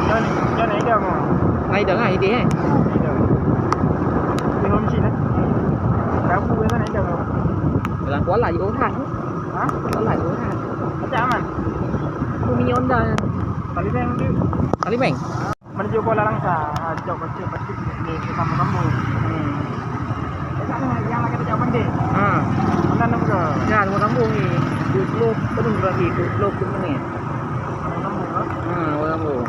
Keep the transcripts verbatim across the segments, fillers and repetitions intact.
Nyan, nyan idong ah. Ngai idong ah, ideh eh. Idong. Di Hong Chin eh. Rabu biasa idong ah. Dalam kuala je orang. Ha? Kuala je orang. Macam aman. Aku minyak Honda. Kali ni. Kali main. Menuju Kuala Langsa, ha, jok pasti pasti di, di kampung-kampung. Hmm. Dekat tu yang lagi dekat Bandar. Ha. Mana nama tu? Ya, dua kampung ni. Dua puluh, penuh berarti dua puluh tu ni. Kampung-kampung, ha? Ha, dua kampung.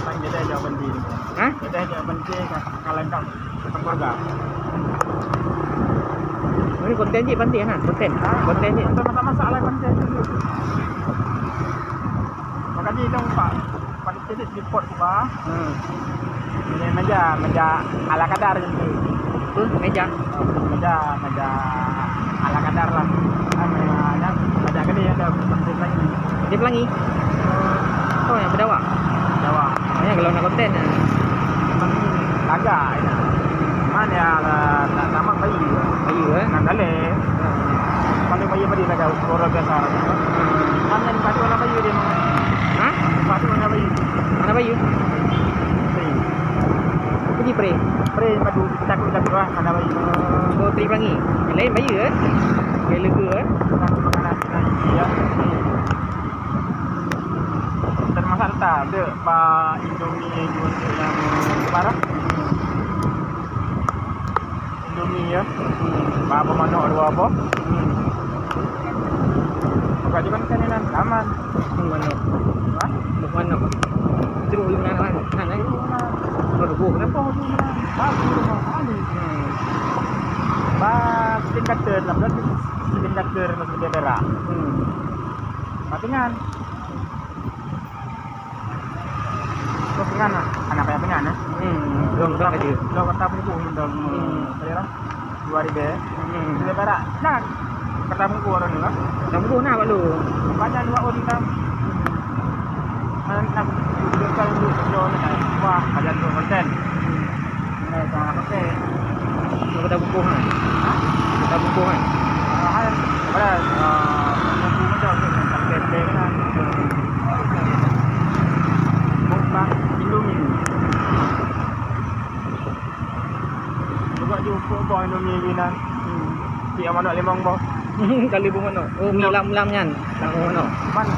Kan dia dah jawab penting. Ha? Dia dah jawab penting kan. Kalau tak, tempat dah. Ini konten je, penting kan? Konten. Ha? Konten je. Masak-masak lah konten je. Makanya dia lupa. Pada jadi tripod tu bah. Hmm. Ini meja, meja ala kadar je tu. Tu meja. Meja, meja ala kadar lah. Kan, meja, meja gede ada, penting lagi. Dia pelangi. Oh, yang berdawa. Dawa. Ya, kalau nak konten ya. Lagak ya. Mana ya, tak tamat bayi. Bayi eh? Nak galak. Paling bayi pada lagak, orang biasa. Mana yang padu warna bayi dia? Ha? Padu warna bayi. Mana bayi? Spray. Apa ni spray? Spray padu, takut-takut lah, mana bayi. Oh, spray pelangi. Lain bayi eh? Dia lega eh? Bukan makanan, ya. Termasuk tak ada, Pak, Indomie juga untuk yang lebaran. Indomie ya. Hmm. Ba boh manok dua boh. Hmm. Bukan cuma kan nan aman. Hmm, manok. Ha? Boh manok. Terus lu nan kan. Nan kan. Terus boh. Kenapa boh nan? Bagus boh. Hmm. Ba, siteng kata, lapan belas siteng kata masuk daerah. Hmm. Matingan. Kau pengan lah. Anak payah pengan eh. Hmm, dong dong aja. Lo kata buku dong. Hmm. Selera. Dua ribu. Hmm. Dua barak. Nah. Kata buku orang ni lah. Kata buku nak buat lu. Banyak dua orang dah. Mana nak duduk kan duduk. Wah, ada dua persen. Nah, sama apa sih? Kita buku kan? Ha? Kita buku kan? Ah, hai. Pada, ah, buku macam tu, macam template kan? Bukan Indomie. Buka je buku buah Indomie ni kan. Hmm. Tiap manok limong boh. Kali bu manok. Oh, mi lam-lam nyan. Lam manok. Man,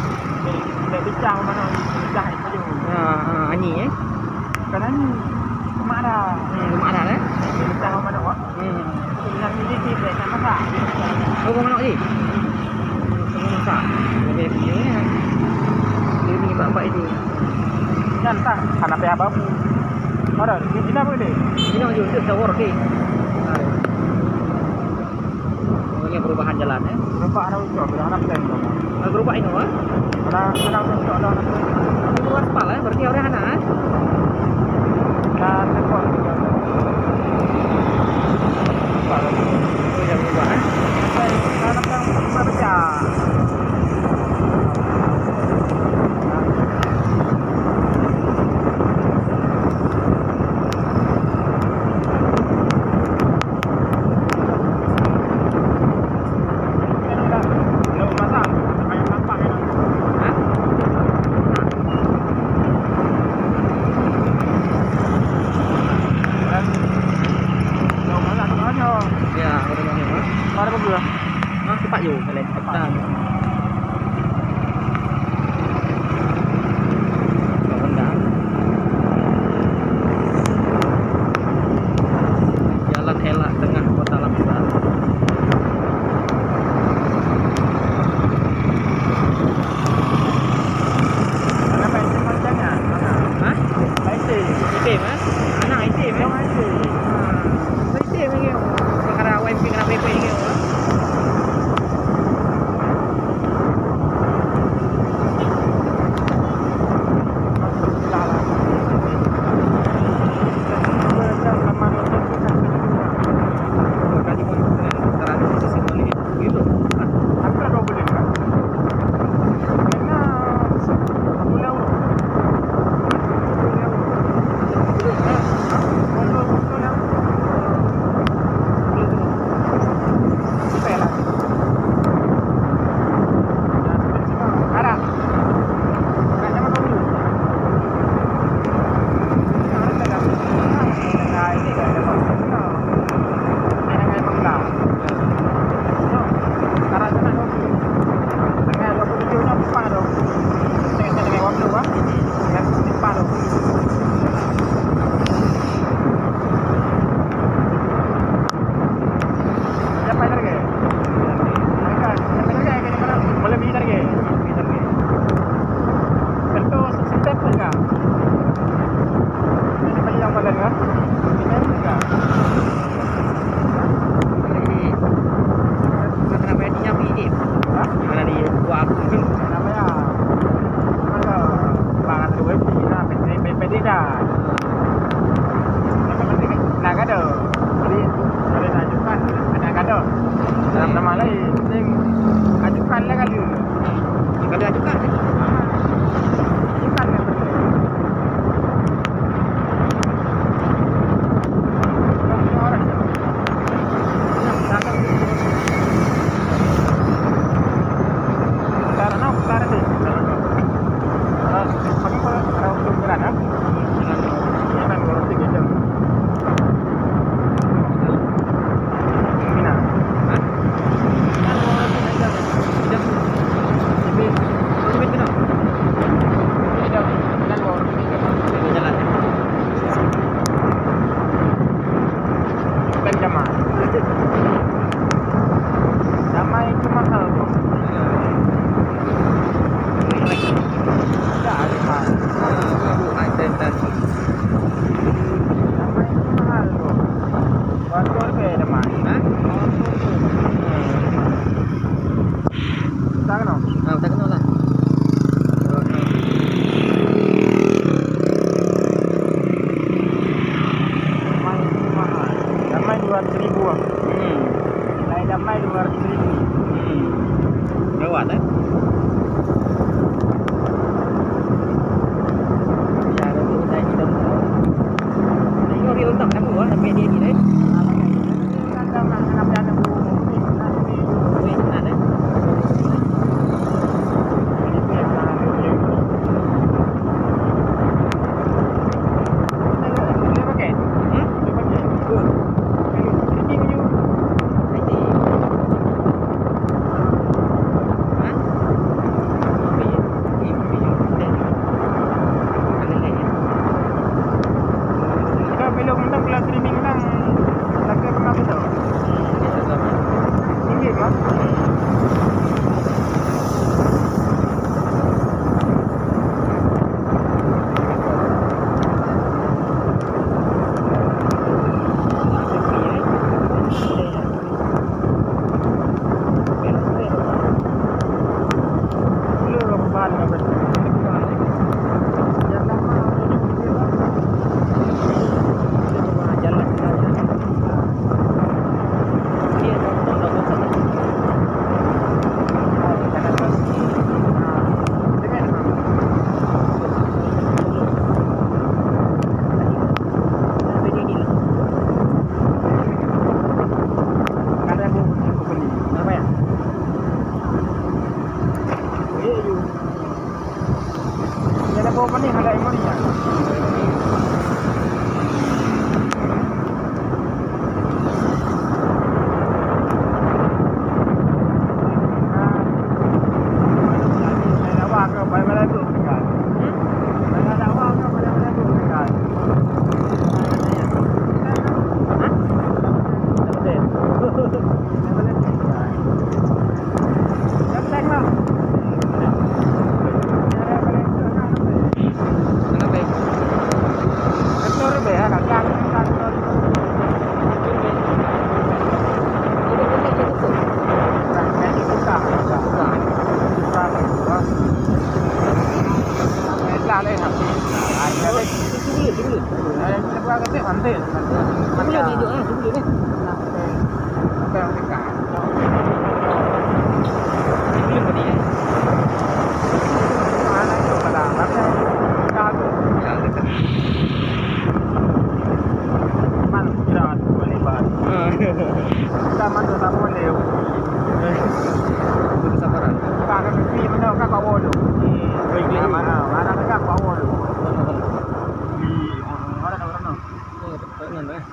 dia pecah manok ni, pecah itu je. Ha, ha, ani eh. Kan ani. Kemak dah. Hmm, kemak dah eh. Pecah manok wah. Hmm. Dengan ini ni dia nak masak. Oh, kemak manok ni. Semua masak. Lebih punya ya. Dia ni bak-bak itu. Nyan tah, hana payah babu. Ada, di sini apa ni? Ini maju tu tower ke. Oh, ini perubahan jalan eh. Nampak ada ucap, ada anak tank. Ada gerobak ini, eh? Ada, ada ucap, ada anak tank. Ini baru aspal eh, berarti orang anak eh. Dan telepon. Aspal. Oh, yang berubah eh. Ada, ada anak tank, ada pecah. Ya, udah banyak, ha? Ada apa pula? Ha, cepat je, boleh. Cepat. Jalan elak tengah kota Langsa. Mana Pak Itim macam mana? Mana? Ha? Pak Itim. Itim, ha? Anak Itim, ha? Anak Itim. Ha. Itim ni. Perkara awak Itim kena baik-baik ni. Hmm. Gawat, eh? Ya, ada tu, saya kita. Ini orang tak tahu, ah, sampai dia ni, eh. Weh, senang, eh? Boleh pakai? Hmm? Boleh pakai. Good. Ini baju. Ini. Ha? Ini, ini. Ada lain, ya? Kalau belum menang, kalau streaming menang, lagi pernah betul. Ini, Bang.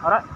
Alright.